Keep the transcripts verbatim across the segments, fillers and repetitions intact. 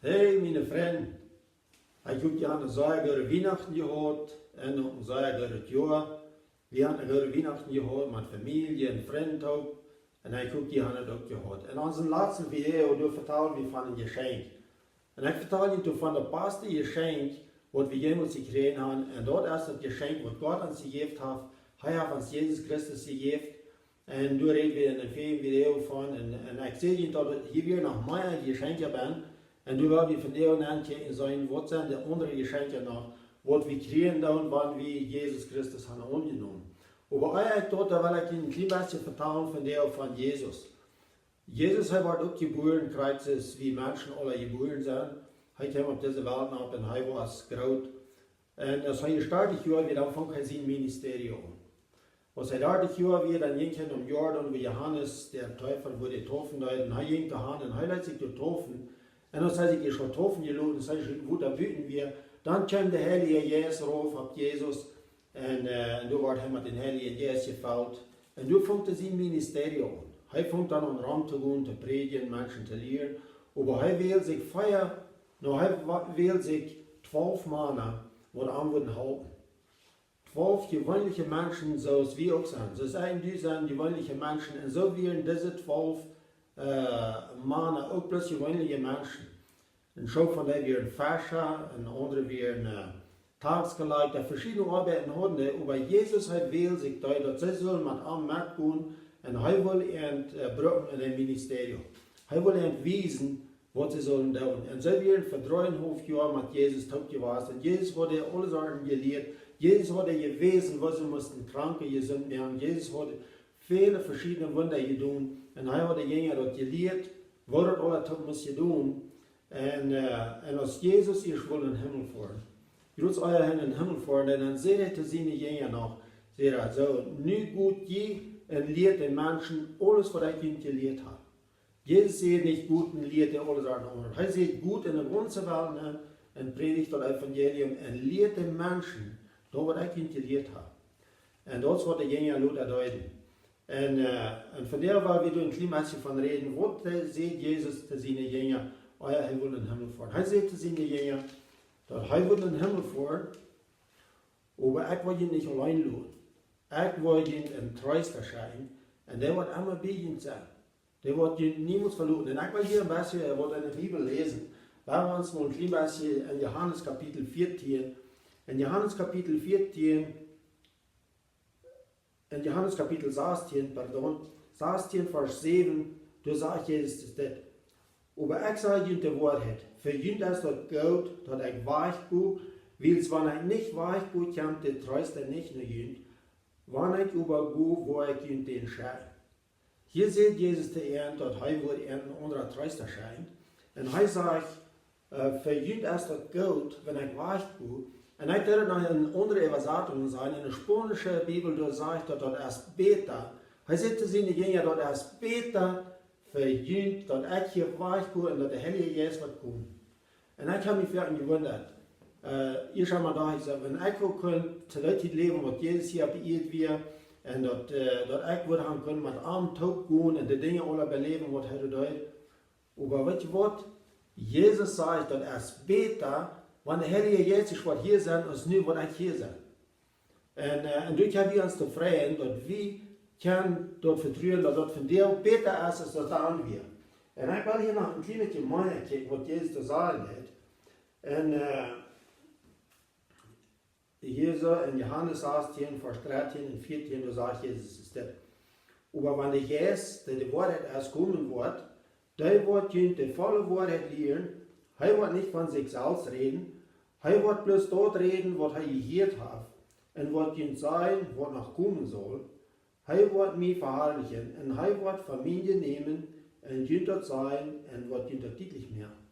Hey, miene Frind. Ekj hop, jie haben eene sea goode Wienachten jehaut un uk een sea goodet Joa. Wie haben eene goode Wienachten jehaut met Famielje un Frind uk. Un ekj hop, jie haben daut uk jehaut. En onse latste Video, doa vetald wie von een Jeschenkj. Un ekj vetald junt doa von daut baste Jeschenkj, waut wie jemols jekjräajen haben. Un daut es daut Jeschenkj, waut Gott ons jejäft haft. Hee haft ons Jesus Christus jejäft. Un doa räd wie en een väajet Video von. Un, un ekj saj junt, daut hia wea noch mea Jeschenkja bie. Un doa well wie vondoag ankjikjen, seenen, waut sent de aundre Jeschenkja noch, waut wie kjrieen dan, wan wie Jesus Christus haben aunjenomen. Oba ea ekj daut, doa well ekj een kjlien bät vetalen vondoag von Jesus. Jesus, hee wort uk jebuaren, krakjt soo aus wie Menschen aule jebuaren sent. Hee kjeem opp dise Welt nopp un hee wia groot. Un aus hee dartich Joa wia, dan funk hee sien Ministerium aun. Aus hee dartich Joa wia, dan jinkj hee nom Jordan, wua Johanes de Deepa wort jedeept. Un hee jinkj doa han un hee leet sikj doa deepen. Un aus hee sikj ieescht deepen leet, aus hee sikj wada buten wia, dan kjeem de Heilje Jeist rauf opp Jesus. Un, äh, un doa wort hee met dän Heiljen Jeist jefelt. Un doa funk hee sien Ministerium aun. Hee funk dan aun rom to gonen, to prädjen, Menschen to lieren. Oba hee wäld sikj vea, no, hee wa-, wäld sikj twalf Mana, waut am wudden halpen. Twalf jeweenelje Menschen, soo aus wie uk sent. Soo aus ekj un du sent jeweenelje Menschen. Un soo wieren dise twalf, äh, Mana uk bloos jeweenelje Menschen. Een Schoof von dee wieren Fescha, een aundra wieren, äh, Taxkolakjta, veschiedne Oabeiten hauden dee, oba Jesus, hee wäld sikj dee, daut see sullen met am metgonen, un hee wull an, äh, brucken en een Ministerium. Hee wull an wiesen, waut see sullen doonen. Un see wieren fa dreeunhaulf Joa met Jesus toop jewast. Un Jesus haud an aule Sachen jelieet. Jesus haud an jewäsen, woo see musten Kranke jesunt moaken. Jesus haud väle veschiedne Wunda jedonen. Un hee haud de Jinja daut jelieet, woo daut aules toop must jedonen. Un, äh, un aus Jesus ieescht wull en Himmel foaren, krakjt ea hee en Himmel foaren, dan säd hee to siene Jinja noch, säd hee soo: "Nu got jie un lieet de Menschen aules, waut ekj junt jelieet hab." Jesus säd nich: "Got un lieet dee aule Sachen aun." Hee säd: "Got en de gaunze Welt nenn un prädicht daut Evangelium un lieet de Menschen daut, waut ekj junt jelieet hab." Un daut es, waut de Jinja lota deeden. Un, äh, un vondoag well wie doa een kjlien bät von räden, waut, äh, säd Jesus to siene Jinja, ea hee wull en Himmel foaren. Hee säd to siene Jinja, daut hee wull en Himmel foaren, oba ekj woa junt nich auleen loten. Ekj woa junt een Treesta schekjen, un dee woat emma bie junt sennen. Dee woat junt niemols veloten. Un ekj well hia een bät, äh, waut en de Bibel läsen. Lot ons mol een kjlien bät en Johanes Kapitel vieetieen. En Johanes Kapitel vieetieen, en Johanes Kapitel sastieen, pardon, sastieen Varsch säwen, doa sajcht Jesus dit: "Oba ekj saj junt de Woarheit, fa junt es daut goot, daut ekj wajch go, wiels wan ekj nich wajch go, kjemt de Treesta nich no junt, wan ekj oba go, woa ekj junt dän schekjen." Hia sajcht Jesus to an, daut hee wudd an een aundra Treesta schekjen. Un hee sajcht, äh, "Fa junt es daut goot, wan ekj wajch go." Un ekj denkj, daut noch en aundre Äwasatunk sent, en de spaunsche Bibel, doa sajcht daut, daut es bäta. Hee sajcht to siene Jinja, daut es bäta fa junt, daut ekj hia wajch go un daut de Heilje Jeist woat komen. Un ekj hab mie väl jewundat. Äh, ieescht emol docht ekj soo, wan ekj uk kunn to dee Tiet läwen, waut Jesus hia opp de Ieed wia, un daut, äh, daut ekj wudd han kunt met am toop gonen un de Dinja aula beläwen, waut hee deed. Oba weetst du waut? Jesus sajcht, daut es bäta, wan de Heilje Jeist woat hia sennen, aus nu waut ekj hia sie. Un, äh, un doa kjenn wie ons tofräd, daut wie kjennen doaropp vetruen, daut daut vondoag bäta es, aus daut dan wia. Un ekj well hia noch een kjlien bät mea kjikjen, waut Jesus doa sajcht. Un, äh, hia soo en Johanes sastieen, Varsch drettieen un vieetieen, doa sajcht Jesus dit: "Oba wan de Jeist, dee de Woarheit es, komen woat, dee woat junt de volle Woarheit lieren. Hee woat nich von sikj selfst räden, hee woat bloos daut räden, waut hee jehieet haft, un woat junt sajen, waut noch komen saul. Hee woat mie veharlichen, un hee woat von mie nämen un junt daut sajen, un woat junt daut dietlich moaken."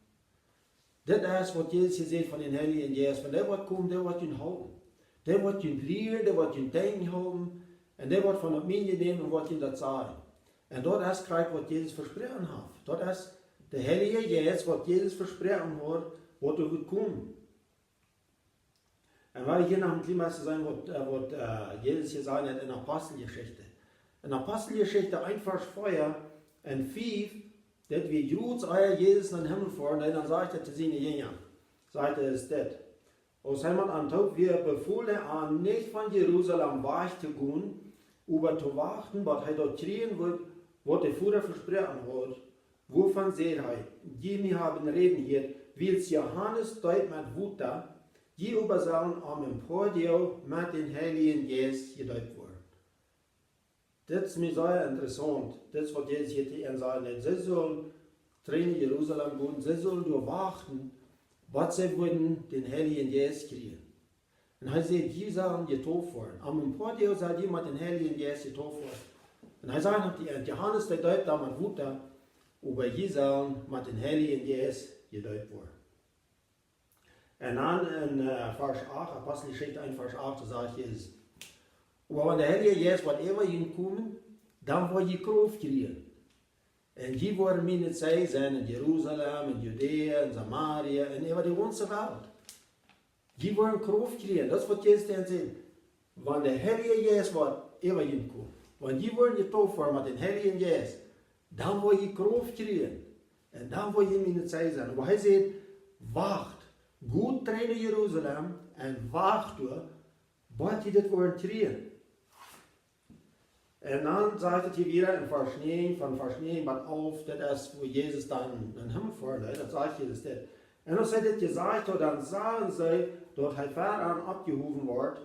Dit es, waut Jesus hia sajcht von dän Heiljen Jeist. Wan dee woat komen, dee woat junt halpen. Dee woat junt lieren, dee woat junt denkjen halpen. Un dee woat von mie nämen un woat junt daut sajen. Un daut es krakjt, waut Jesus vesproaken haft. Daut es de Heilje Jeist, waut Jesus vesproaken haud, waut doa wudd komen. Un wie hia noch een kjlien bät seenen, waut, äh, waut, äh, Jesus hia säd en Aposteljeschicht. En Aposteljeschicht een Varsch vea un fief, Dit wia jrods ea Jesus nom Himmel foaren, un dan sajcht hee to siene Jinja, sajcht hee, es dit: Aus hee met an toop wia, befool hee an, nich von Jerusalem wajch to gonen, oba to wachten, waut hee daut kjrieen wudd, waut de Voda vesproaken haud, wuavon säd hee: Jie mie haben räden hieet, wiels Johanes deept met Wota, jie oba sellen en een poa Doag met dän Heiljen Jeist jedeept woaren. Dit es mie sea interessaunt, dit es waut Jesus hia to an sajcht. Un see sullen trigj no Jerusalem gonen, see sullen doa wachten, waut see wudden dän Heiljen Jeist kjrieen. Un hee säd: Jie sellen jedeept woaren. En een poa Doag sellen jie met dän Heiljen Jeist jedeept woaren. Un hee sajcht noch, dee, Johanes, dee deept dan met Wota, oba jie sellen met dän Heiljen Jeist jedeept woaren. Un dan en, äh, Varsch acht, Aposteljeschicht eent, Varsch acht, doa sajcht Jesus: Oba wan de Heilje Jeist woat äwa junt komen, dan woa jie Krauft kjrieen. Un jie woaren miene Zeijen sennen en Jerusalem, en Judäa, en Samaria un äwa de gaunze Welt. Jie woaren Krauft kjrieen, daut es waut Jesus dan sajcht. Wan de Heilje Jeist woat äwa junt komen, wan jie woaren jedeept woaren met dän Heiljen Jeist, dan woa jie Krauft kjrieen. Un dan woa jie miene Zeijen sennen. Oba hee sajcht: Wacht, got trigj no Jerusalem un wacht doa, bat jie dit woaren kjrieen. Un dan sajcht et hia wada en Varsch näajen, von Varsch näajen bat alf, daut es, wua Jesus dan nom Himmel foaren deed, dan sajcht Jesus dit: Un aus hee dit jesajcht haud, dan sagen see, daut hee ver an oppjehowen wort,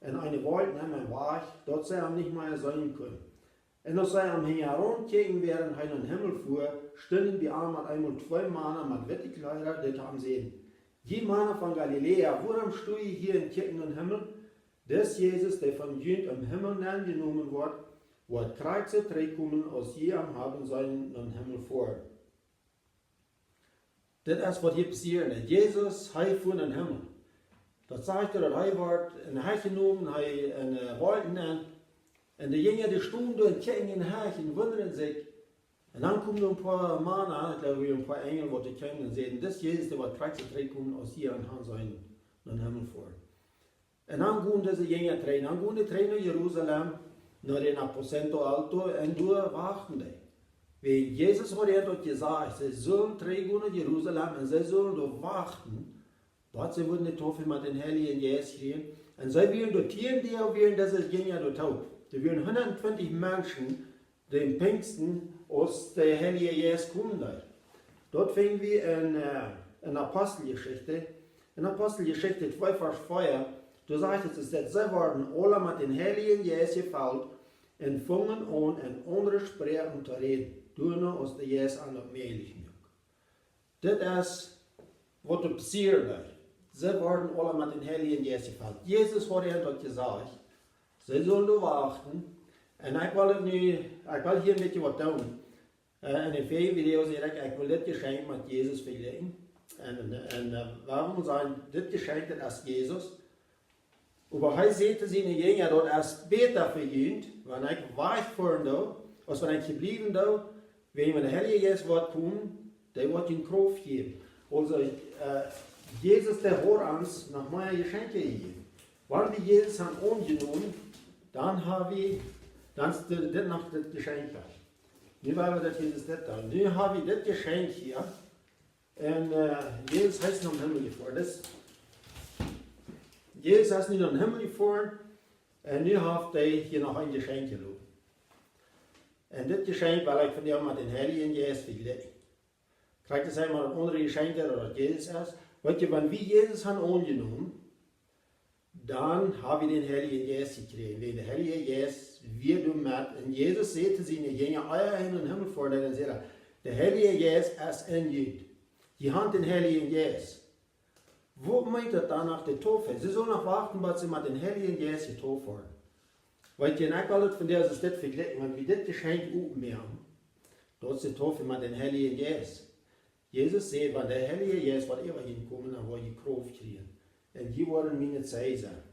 un eene Wolkj neem am wajch, daut see am nich mea seenen kunnen. Un aus see am hinjaraun kjikjten, wiels hee nom Himmel fua, stunden bie an met eemol twee Mana met witte Kjleeda, dee to am säden: Jie Mana von Galiläa, wuarom sto jie hia un kjikjen nom Himmel? Dis Jesus, dee von junt em Himmel nenjenomen woat, woat krakjt soo trigjkomen, aus jie am haben seenen nom Himmel foaren. Dit es waut hia passieet. Jesus, hee fua nom Himmel. Daut sajcht, daut hee wort en de Hecht jenomen, hee en, äh, Wolkjen nenn. Un de Jinja, dee stunden doa un kjikjten en de Hecht un wundaden sikj. Un dan kjeemen doa een poa Mana, ekj jleew, een poa Enjel, waut doa kjeemen un säden: Dis Jesus, dee woat krakjt soo trigjkomen, aus jie am haben seenen nom Himmel foaren. Un dan gonen dise Jinja trigj, dan gonen dee trigj no Jerusalem, no dän aposento alto, un doa wachten dee. Wiels Jesus haud an daut jesajcht, see sullen trigj gonen no Jerusalem un see sullen doa wachten, bat see wudden de Deepen met dän Heiljen Jeist kjrieen. Un see wieren doa tieen Doag, wieren dise Jinja doa toop. Doa wieren hundatentwintich Menschen, dän Pinjsten, aus de Heilje Jeist komen deed. Daut finj wie en, äh, en Aposteljeschicht. En Aposteljeschicht twee, Varsch vea, doa sajcht et, daut see worden aula met dän Heiljen Jeist jefelt un fungen aun, en aundre Sproaken to räden, doano aus de Jeist an daut mäajlich muak. Dit es waut doa passieet. See worden aula met dän Heiljen Jeist jefelt. Jesus haud an daut jesajcht. See sullen doa wachten. Un ekj well nu, ekj well hia een bät waut doonen. Äh, en de väaje Videos säd ekj, ekj well dit Jeschenkj met Jesus vejlikjen. Un, un, äh, wuarom sajen, dit Jeschenkj, daut es Jesus. Oba hee säd to siene Jinja, daut es bäta fa junt, wan ekj wajchfoaren doo, aus wan ekj hia bliewen doo, wiels wan de Heilje Jeist woat komen, dee woat junt Krauft jäwen. Aulsoo, äh, Jesus, dee haud ons noch mea Jeschenkja jejäft. Wan wie Jesus haben aunjenomen, dan hab wie, dan es dit, dit noch daut Jeschenkj doa. Nu woa wie daut Jesus dit doonen. Nu hab wie dit Jeschenkj hia. Un, äh, Jesus es nom Himmel jefoaren. Dis, Jesus es nu nom Himmel jefoaren. Un nu haft hee hia noch een Jeschenkj jeloten. Un dit Jeschenkj well ekj von die met dän Heiljen Jeist vejlikjen. Krakjt aus eemol een aundret Jeschenkj, daut Jesus es. Weetst, wan wie Jesus haben aunjenomen, dan hab wie dän Heiljen Jeist jekjräajen. Wiels de Heilje Jeist wia doa met. Un Jesus säd to siene Jinja, ea hee nom Himmel foaren deed, dan säd hee: De Heilje Jeist es en junt. Jie haben dän Heiljen Jeist. Waut meent daut dan noch, de Deepen? See sullen noch wachten, bat see met dän Heiljen Jeist jedeept worden. Weetst, un ekj well daut von die, aus dit vejlikjen, wan wie dit Jeschenkj opmoaken, daut es de Deepen met dän Heiljen Jeist. Jesus säd, wan de Heilje Jeist woat äwa junt komen, dan woa jie Krauft kjrieen. Un jie woaren miene Zeijen sennen.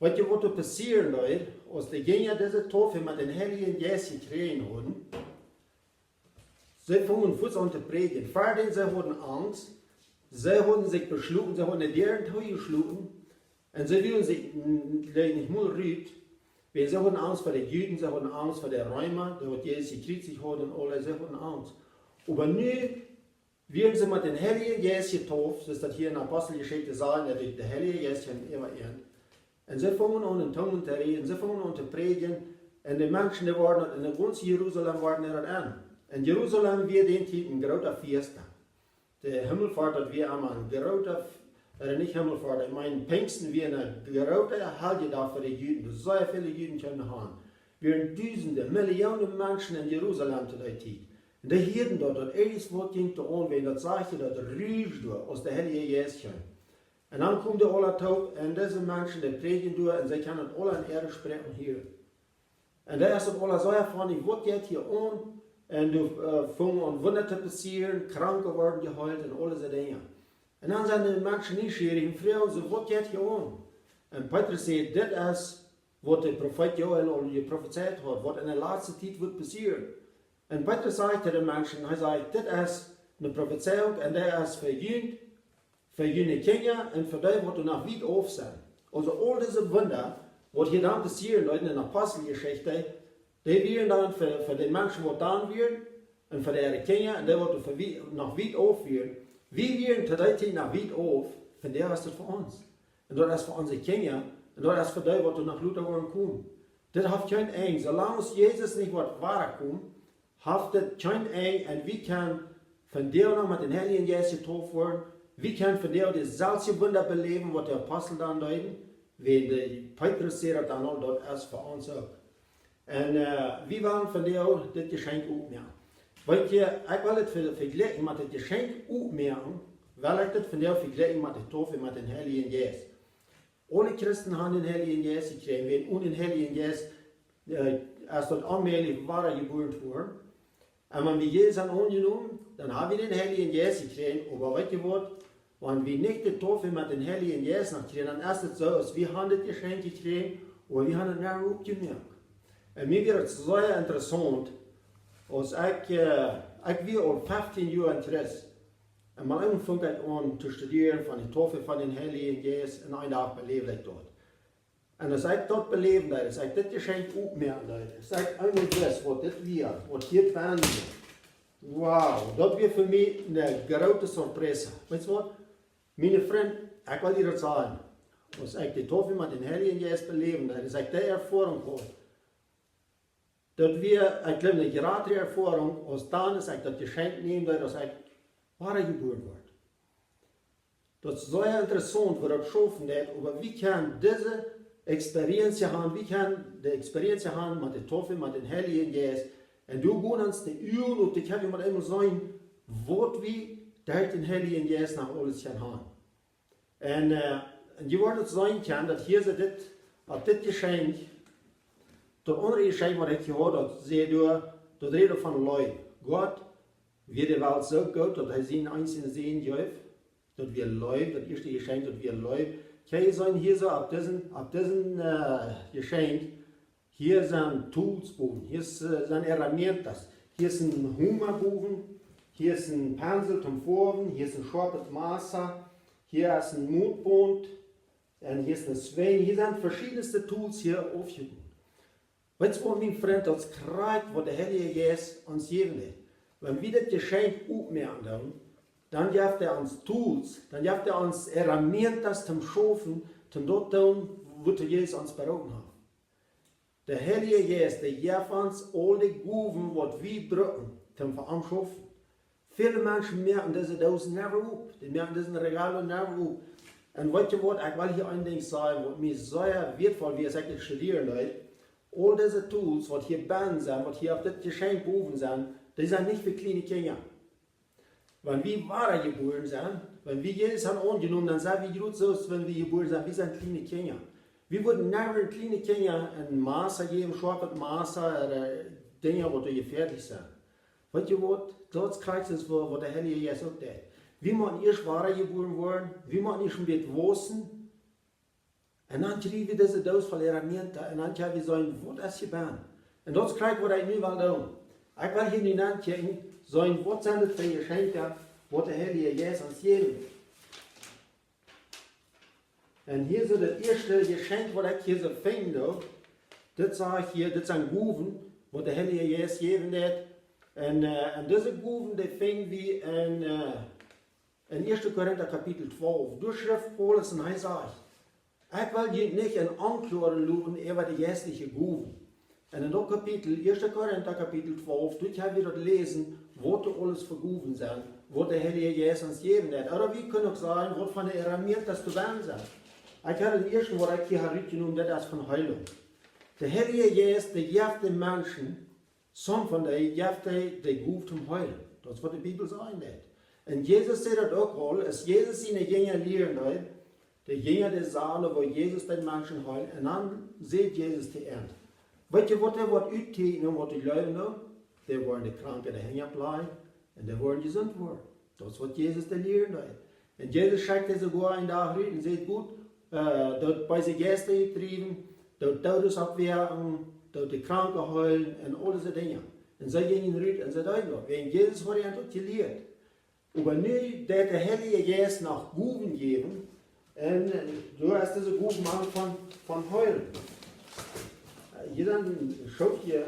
Weetst, waut doa passieet, Lied, aus de Jinja dise Deepen met dän Heiljen Jeist jekjräajen hauden, see fungen fuaz aun to prädjen. Ver dän, see hauden Angst. See hauden sikj veschloten, see hauden de Däaren toojeschloten. Un see wullen sikj n-, n-, nich mol rut. Wiels see hauden Angst ver de Juden, see hauden Angst ver de Reema, dee waut Jesus jekjriezicht hauden, un aule, see hauden Angst. Oba nu wieren see met dän Heiljen Jeist jetauft, soo aus daut hia en Aposteljeschicht sajcht, daut de Heilje Jeist kjeem äwa an. Un see fungen aun en Tungen to räden, see fungen aun to prädjen, un de Menschen, dee worden daut, en gaunz Jerusalem worden see daut aun. En Jerusalem wia dee Tiet een groota Fiesta. De Himmelfoat, daut wia emma een groota, äh, nich Himmelfoat, ekj meen, Pinjsten wia een groota Heljedach fa de Juden. Doa sea väle Juden kjeemen han. Wieren dusende, Millionen Menschen en Jerusalem to dee Tiet. Un dee hieeden daut, daut irjentwaut jinkj doa aun, wiels daut sajcht, daut ruischt doa, aus de Heilje Jeist kjeem. Un dan kjeemen dee aula toop, un dise Menschen, dee prädjen doa, un see kjennen daut aula en äare Sproak hieren. Un doa es daut aula soo von, waut jeit hia aun? Un doa, äh, fungen aun Wunda to passieren, Kranke worden jeheelt un aul dise Dinja. Un dan sent de Menschen nieschierich un froagen see, waut jeit hia aun? Un Petrus sajcht, dit es, waut de Profeet Joel aul jeprofezeit haud, waut en de latste Tiet wudd passieren. Un Petrus säd to de Menschen, hee säd, dit es eene Profezeiunk un dee es fa junt, fa june Kjinja un fa dee, waut doa noch wiet auf sent. Aulsoo aul dise Wunda, waut hia dan passieren deeden en Aposteljeschicht, dee wieren dan fa, fa de Menschen, waut dan wieren, un fa äare Kjinja, un dee, waut doa fa wie-, noch wiet auf wieren. Wie wieren to dee Tiet noch wiet auf, vondoag es daut fa ons. Un daut es fa onse Kjinja, un daut es fa dee, waut doa noch lota woaren komen. Dit haft kjeen Enj. Soo lang aus Jesus nich woat wada komen, haft dit kjeen Enj, un wie kjennen vondoag noch met dän Heiljen Jeist jetauft woaren. Wie kjennen vondoag deeselwje Wunda beläwen, waut de Apostel dan deeden. Wiels de Petrus säd daut dan aul, daut es fa ons uk. Un, äh, wie wellen vondoag dit Jeschenkj opmoaken. Weet jie, ekj well et ve-, vejlikjen met dit Jeschenkj opmoaken, well ekj dit vondoag vejlikjen met de Taufe met dän Heiljen Jeist. Aule Christen han dän Heiljen Jeist jekjräajen, wiels onen dän Heiljen Jeist, äh, es daut onmäajlich wada jebuaren to woaren. Un wan wie Jesus han aunjenomen, dan ha wie dän Heiljen Jeist jekjräajen, oba weet jie waut? Wan wie nich de Taufe met dän Heiljen Jeist noch kjrieen, dan es et soo, aus wie han dit Jeschenkj jekjräajen, oba wie han et nich opjemoakt. Un mie wia et sea interessaunt, aus ekj, äh, ekj wia aul feftieen Joa en Christ. Un mau emol funk ekj aun to studieren von de Taufe von dän Heiljen Jeist, un een Dach beläwd ekj daut. Un aus ekj daut beläwen deed, aus ekj dit Jeschenkj opmoaken deed, aus ekj eemol wist, waut dit wia, waut hia bennen wia. Wow, daut wia fa mie eene groote Sorpresa. Weetst waut? Miene Frind, ekj well die daut sajen. Aus ekj de Taufe met dän Heiljen Jeist beläwen deed, aus ekj dee Erfoarunk haud, daut wia, ekj jleew, eene jratre Erfoarunk, aus dan, aus ekj daut Jeschenkj nämen deed, aus ekj wada jebuaren wort. Daut es sea interessaunt, woo daut schaufen deit, oba wie kjennen dise Experience han, wie kjennen de Experience han met de Taufe, met dän Heiljen Jeist. Un doa gonen ons de Uagen op, dee kjennen wie met eemol seenen, waut wie derch dän Heiljen Jeist noch aules kjennen han. Un, äh, un jie woaren et seenen kjennen, daut hia see dit, opp dit Jeschenkj, daut aundre Jeschenkj, waut ekj jehaut haud, daut säd doa, daut räd von Leew. Gott wia de Welt soo goot, daut hee sienen eensjen Sän jeef. Daut wia Leew, daut ieeschte Jeschenkj, daut wia Leew. Kjikj, jie seenen hia soo opp disen, opp disen, äh, Jeschenkj, hia sent Tools bowen, hia es, äh, sent herramientas, hia es een Homa bowen, hia es een Pensel toom foawen, hia es een schoapet Massa, hia es een Mootbaunt, un hia es een Sweng, hia sent veschiedne Tools hia oppjedonen. Weetst waut, mien Frint, daut es krakjt waut de Heilje Jeist ons jäwen deit. Wan wie daut Jeschenkj opmoaken doonen, dan jeft hee ons Tools, dan jeft hee ons herramientas toom schaufen, toom daut doonen, wootoo Jesus ons beroopen haft. De Heilje Jeist, dee jeft ons aul de Gowen, waut wie brucken, toom fa am schaufen. Väle Menschen moaken dise Doosen never op. Dee moaken dise Regalen never op. Un weetst waut, ekj well hia een Dinkj sajen, waut mie sea wieetvoll wia, aus ekj dit studieren deed. Aul dise Tools, waut hia bennen sent, waut hia opp dit Jeschenkj bowen sent, dee sent nich fa kjliene Kjinja. Wan wie wada jebuaren sent, wan wie Jesus han aunjenomen, dan sent wie groot soo aus wan wie jebuaren sent. Wie sent kjliene Kjinja. Wie wudden never kjliene Kjinja een Massa jäwen, schoapet Massa, ooda Dinja, waut doa jefäadlich sent. Weetst waut? Daut es krakjt waut, waut de Heilje Jeist uk deit. Wie motten ieescht wada jebuaren woaren, wie motten ieescht een bät wausen, un dan kjrie wie dise Doos voll herramienta, un dan kjenn wie seenen, waut es jebennen. Un daut es krakjt waut ekj nu well doonen. Ekj well hia nu ankjikjen, seenen, waut sent daut fa Jeschenkja, waut de Heilje Jeist ons jäwen deit. Un hia soo daut ieeschte Jeschenkj, waut ekj hia soo finjen doo, dit saj ekj hia, dit sent Gowen, waut de Heilje Jeist jäwen deit. Un, äh, un dise Gowen, dee finj wie en, äh, en Ieeschte Korinta Kapitel twalf. Doa schrift Paulus un hee sajcht: "Ekj well junt nich en Onkloaren loten äwa de jeistliche Gowen." Un en daut Kapitel, Ieeschte Korinta Kapitel twalf, doa kjenn wie daut läsen, waut doa aules fa Gowen sent, waut de Heilje Jeist ons jäwen haft. Ooda wie kjennen uk sajen, waut von de herramientas doa benn sent. Ekj hab daut ieeschte, waut ekj hia hab rutjenomen, daut es von Heilunk. De Heilje Jeist, dee jeft de Menschen, sommje von dee jeft hee de Gow toom heilen. Daut es, waut de Bibel sajcht. Un Jesus säd daut uk aul, aus Jesus siene Jinja lieren deed, de Jinja, dee sagen, woo Jesus de Menschen heelt, un dan säd Jesus to an: "Weet jie, waut hee woat uttieekjnen, waut dee jleewen doonen? Dee woaren de Kranke de Henj opplajen un dee woaren jesunt woaren." Daut es, waut Jesus dee lieren deed. Un Jesus schekjt dee soogoa eenen Dach rut un sajcht: "Goot, äh, daut beese Jeista utdriewen, daut Doodes oppwakjen, daut de Kranke heilen un aul dise Dinja." Un see jinjen rut un see deeden daut. Wäajen Jesus haud an daut jelieet. Oba nu deed de Heilje Jeist noch Gowen jäwen. Un, äh, doa es dise Gow aun von, von heilen. Äh, hia sent een Schoof hia,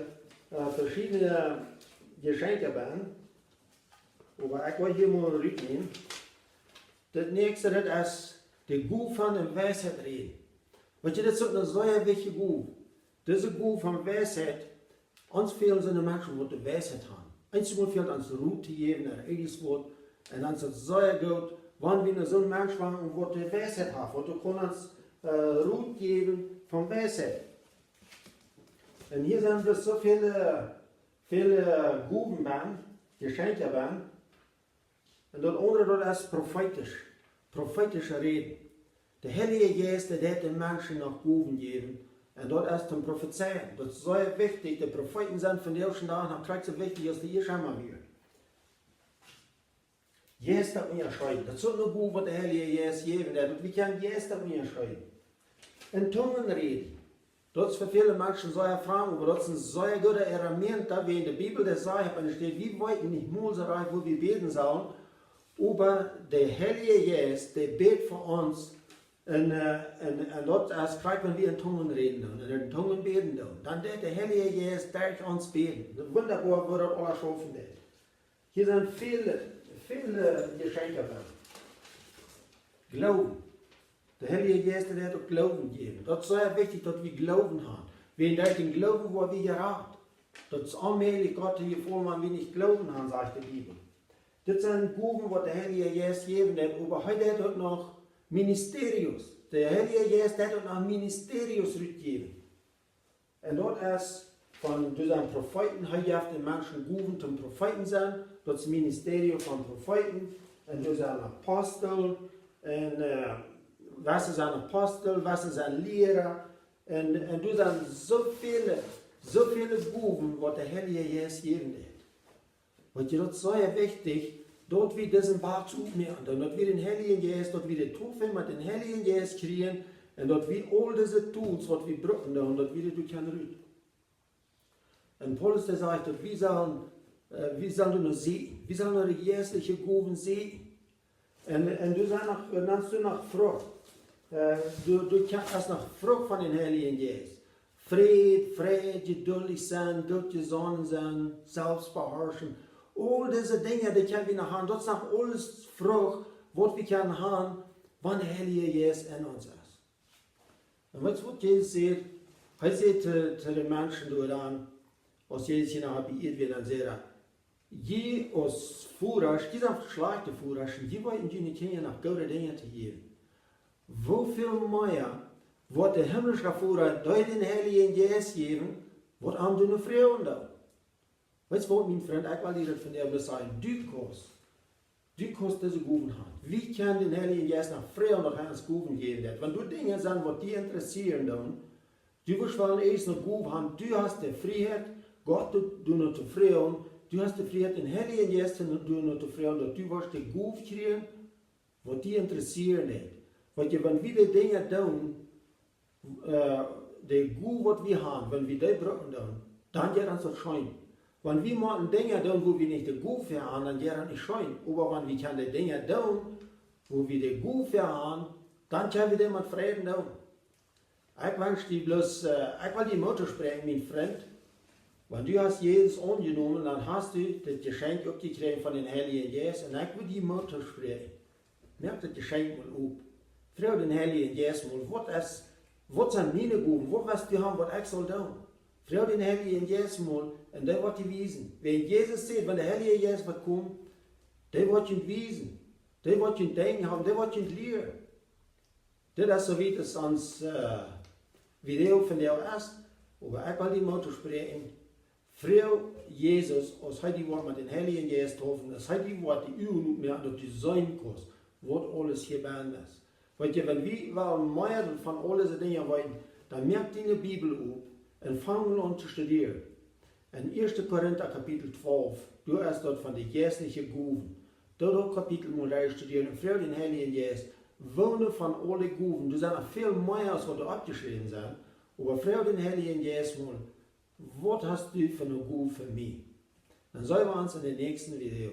äh, veschiedne Jeschenkja benn. Oba ekj well hia mol rutnämen. Daut näakjste, daut es de Gow von de Weisheit räden. Weet jie, daut es uk eene sea wichtje Gow. Dise Gow von Weisheit, ons fält soone Menschen, waut de Weisheit haben. Eenjemol fält ons Rot to jäwen, ooda irjent waut. Un dan es et sea goot, wan wie no soon Mensch gonen, waut de Weisheit haft, waut kaun ons, äh, Rot jäwen von Weisheit. Un hia sent bloos soo väl, väl Gowen benn, Jeschenkja benn. Un daut aundre, daut es profeetisch. Profeetische Räden. De Heilje Jeist, dee deed de Menschen noch Gowen jäwen. Un daut es toom profezeien. Daut es sea wichtich. De Profeeten sent vondoag dän Dach noch krakjt soo wichtich aus dee ieescht emol wieren. Jeista unjascheeden. Daut es eene Gow, waut de Heilje Jeist jäwen deed. Daut wie kjennen Jeista unjascheeden. En Tungen räden. Daut es fa väle Menschen sea framd, oba daut es een sea gooda Element, daut wie en de Bibel daut sajcht, opp eene Städ, wie weeten nich mol soo rajcht, woo wie bäden sellen, oba de Heilje Jeist, dee bät fa ons, un, äh, un, un daut es krakjt, wan wie en Tungen räden doonen un en Tungen bäden doonen, dan deit de Heilje Jeist derch ons bäden. Daut es wundaboa, woo daut aules schaufen deit. Hia sent väle, väle Jeschenkja benn. Gloowen. De Heilje Jeist, dee haft uk Gloowen jejäft. Daut es sea wichtich, daut wie Gloowen haben. Wäajen derch dän Gloowen woa wie jerat. Daut es onmäajlich, Gott to jefaulen, wan wie nich Gloowen haben, sajcht de Bibel. Dit sent Gowen, waut de Heilje Jeist jejäft haft, oba hee haft uk noch Ministerios. De Heilje Jeist haft uk noch Ministerios rutjejäft. Un daut es von, doa sent Profeeten, hee jeft de Menschen Gowen toom Profeeten sennen, daut es Ministerium von Profeeten. Un doa sent Apostel, un, äh, wese sent Apostel, wese sent Liera. Un, un doa sent soo väle, soo väle Gowen, waut de Heilje Jeist jejäft haft. Weetst du, daut es sea wichtich, daut wie disen Bad opmoaken, daut wie dän Heiljen Jeist, daut wie de Toofinj met dän Heiljen Jeist kjrieen un daut wie aul dise Tools, waut wie brucken, daut, daut wie dee kjennen rut. Un Paulus, dee sajcht, daut wie sellen, äh, wie sellen no sieekjen, wie sellen no de jeistliche Gowen sieekjen. Un, un doa sent noch, dan hast du noch Frucht. Äh, du, du kjrichst noch Frucht von dän Heiljen Jeist. Fräd, Freid, jeduldich sennen, goot jesonnen sennen, Selfstbeharschen. Aul dise Dinja, dee kjenn wie noch haben. Daut es noch aules Frucht, waut wie kjennen haben, wan de Heilje Jeist en ons es. Un weetst du, waut Jesus sajcht? Hee säd to, to de Menschen doa dan, aus Jesus hia noch opp de Ieed wia, dan säd hee: "Jie aus Vodasch, jie sent schlajchte Vodasch, un jie weeten june Kjinja noch goode Dinja to jäwen. Woo väl mea woat de himlische Voda, dee dän Heiljen Jeist jäwen, waut am doonen froagen doonen?" Weetst du waut, mien Frint, ekj well die daut vondoag bloos sajen, du kaust, du kaust dise Gowen haben. Wie kjennen dän Heiljen Jeist noch froagen, daut hee ons Gowen jäwen deit. Wan doa Dinja sent, waut die interessieren doonen, du woascht wellen ieescht ne Gow haben, du hast de Frieheit, Gott doonen to froagen, du hast de Frieheit, dän Heiljen Jeist doonen to froagen, daut du woascht de Gow kjrieen, waut die interessieren deit. Weetst du, wan wie de Dinja doonen, äh, de Gow, waut wie haben, wan wie dee brucken doonen, dan jeit ons daut scheen. Wan wie motten Dinja doonen, wua wie nich de Gow fa haben, dan jeit daut nich scheen. Oba wan wie kjennen de Dinja doonen, wua wie de Gow fa haben, dan kjenn wie dee met Freiden doonen. Ekj wensch die bloos, äh, ekj well die Moot toospräakjen, mien Frint. Wan du hast Jesus aunjenomen, dan hast du daut Jeschenkj uk jekjräajen von dän Heiljen Jeist. Un ekj wudd die Moot toospräakjen: Moak daut Jeschenkj mol op. Froag dän Heiljen Jeist mol: Waut es, waut sent miene Gowen? Waut west du haben, waut ekj saul doonen? Froag dän Heiljen Jeist mol un dee woat die wiesen. Wiels Jesus sajcht, wan de Heilje Jeist woat komen, dee woat junt wiesen. Dee woat junt denkjen haben, dee woat junt lieren. Dit es soo wiet aus ons Video vondoag es. Oba ekj well die Moot toospräakjen: Froag Jesus, aus hee die woat met dän Heiljen Jeist deepen, aus hee die woat de Uagen opmoaken, daut du seenen kaust, waut aules hia bennen es. Weetst, wan wie wellen mea von aul dise Dinja weeten, dan moak diene Bibel op un fang aun to studieren. En Ieeschte Korinta Kapitel twalf, doa es daut von de jeistliche Gowen. Doo daut Kapitel mol derchstudieren un froag dän Heiljen Jeist: Woone von aule Gowen, doa sent noch väl mea aus waut doa oppjeschräwen sent, oba froag dän Heiljen Jeist mol: Waut hast du fa eene Gow fa mie? Dan seenen wie ons en dän näakjsten Video.